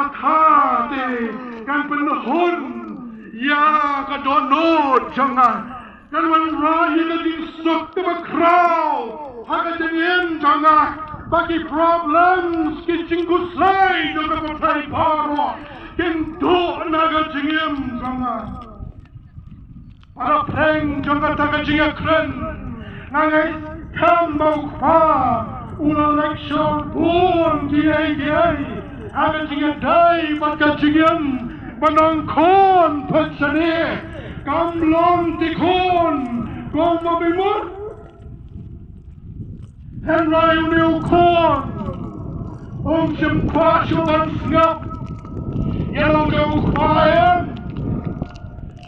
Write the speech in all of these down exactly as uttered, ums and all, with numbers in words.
Kata te kan pynhun ïa ka dohnud jong nga. Kan wanrah ïa ka jingsuk kaba khraw ha ka jingim jong nga. Ba ki problems, ki jingkhuslai jong ka pyrthei baroh kin duh na ka jingim jong nga. Hapdeng jong kata ka jingïakren, nga ngeit skhem ba u Kpa u la leh shuh bun kiei kiei ha ka jingïadei bad ka jingim ba nongkhun pyrshah, kam long te khun kumba phi mut. Hynrei une u khun um shym kwah shuh ban sngap ïa la u jong u kpa.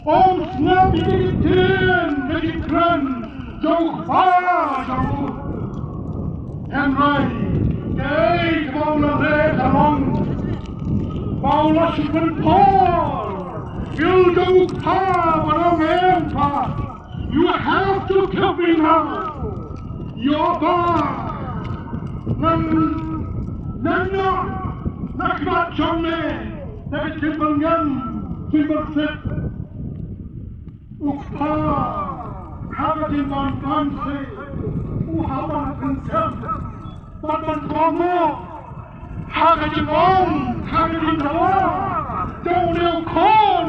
Um sngap ïa ki ktien, ïa ki ktien jong u kpa jong u. Hynrei kaei kaba u la leh ka long ba u la shu pynpor ïa u jong u kpa ba u ong, em pa, you have to give me now. Ïoh ba ngan, ngan ïoh na khmat jong me da ka jingbym ngam, jingbym sep. U kpa ha ka jingbym pan se u hap ban pynsep bad ban promote ha ka jingong, ha ka jingdawa jong une u khun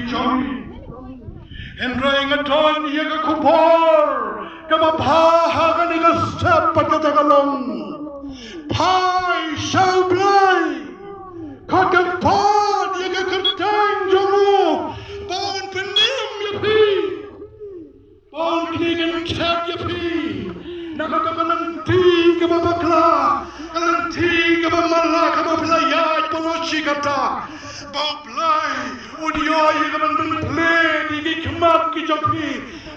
jong Hynrei nga don ïa ka khubor kaba bha ha kane ka step, bad kata ka long, phai sha U Blei, kyrpad ïa ka kyrteng jong u ba un pynim ïa phi. Ba un knieh kynthep ïa phi na kata ka lynti kaba bakla, ka lynti kaba mala kaba phi la ïaid baroh shi katta. Ba U Blei un ïoh ïa ka ban pynplie ïa ki khmat ki jong phi,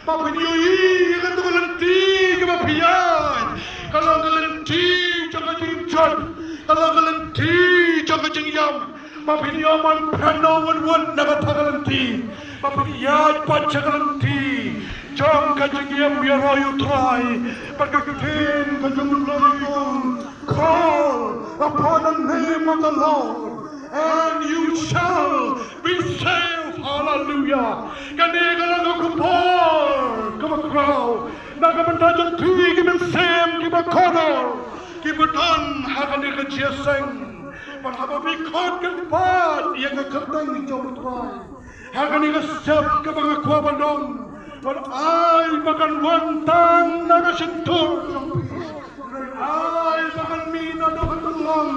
ba phin ïohi ïa kata ka lynti kaba phi ïaid ka long ka lynti jong ka jingjot, ka long ka lynti jong ka jingïam. Ba phin ïoh ban pheno wut wut na kata ka lynti, ba phin ïaid pat sha ka lynti jong ka jingïarap ïa U Trai. Bad ka ktien ka jong U Blei ka ong, call upon the name of the Lord and you shall be saved. Hallelujah. Kane ka long ka khubor kaba khraw na ka bynta jong phi ki mynsiem kiba kordor kiba don ha kane ka jingïaseng. Bad haba phi khot kyrpad ïa ka kyrteng jong U Trai ha kane ka step kaba nga kwah ban ong, wat ai ba kan wan tang na ka shyntur, ai ba kan mih na ka tyllong,